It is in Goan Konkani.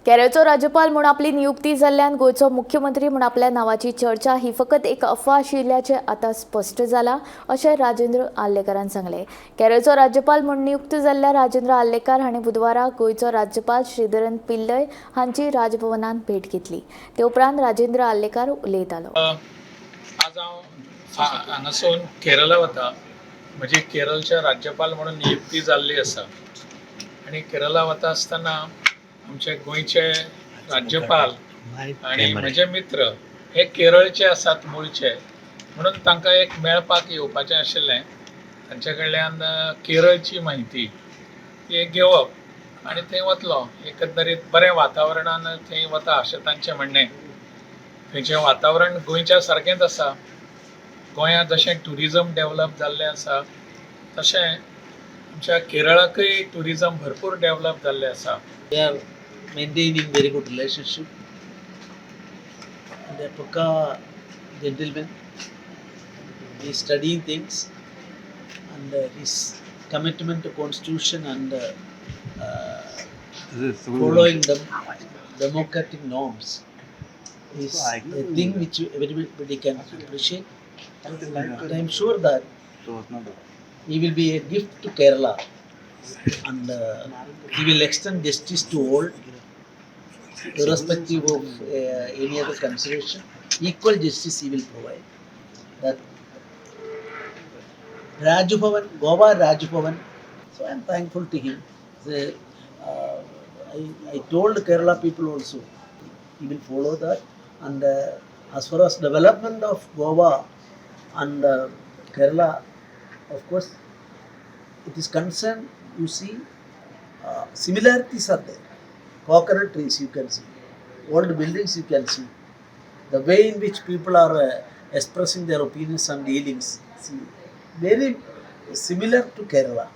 केरळचो राज्यपाल म्हूण आपली नियुक्ती जाल्ल्यान गोंयचो मुख्यमंत्री म्हूण आपल्या नांवाची चर्चा ही फकत एक अफवा आशिल्ल्याचें आतां स्पश्ट जालां अशें राजेंद्र आर्लेकारान सांगलें. केरळचो राज्यपाल म्हूण नियुक्त जाल्ल्या राजेंद्र आर्लेकार हांणी बुधवारा गोंयचो राज्यपाल श्रीधरन पिल्लय हांची राजभवनांत भेट घेतली. ते उपरांत राजेंद्र आर्लेकार उलयतालो. आज हांव हांगासून केरला वता. म्हजी केरळचे राज्यपाल म्हणून नियुक्ती जाल्ली आसा आनी केरला वता आसतना आमचे गोंयचे राज्यपाल आनी म्हजे मित्र हे केरळचे आसात मुळचे, म्हणून तांकां एक मेळपाक येवपाचें आशिल्लें. तांचे कडल्यान केरळची म्हायती ती एक घेवप आनी थंय वतलो. एकंदरीत बरें वातावरणान थंय वता अशें तांचें म्हणणें. थंयचें वातावरण गोंयच्या सारकेंच आसा. गोंयांत जशें ट्युरिजम डेवलप जाल्लें आसा, तशें आमच्या केरळाकय ट्युरिजम भरपूर डेवलप जाल्लें आसा. We are maintaining very good relationship. And a Pukka gentleman, he is studying things and his commitment to constitution and following the democratic norms is a thing which everybody can appreciate. And I am sure that he will be a gift to Kerala and he will extend justice to all, irrespective of any other consideration. Equal justice he will provide. That Raj Bhavan, Goa Raj Bhavan, so I am thankful to him. I told Kerala people also, he will follow that. And as far as development of Goa and Kerala, of course, it is concerned, you see, similarities are there. Coconut trees you can see, old buildings you can see, the way in which people are expressing their opinions and dealings, see, very similar to Kerala.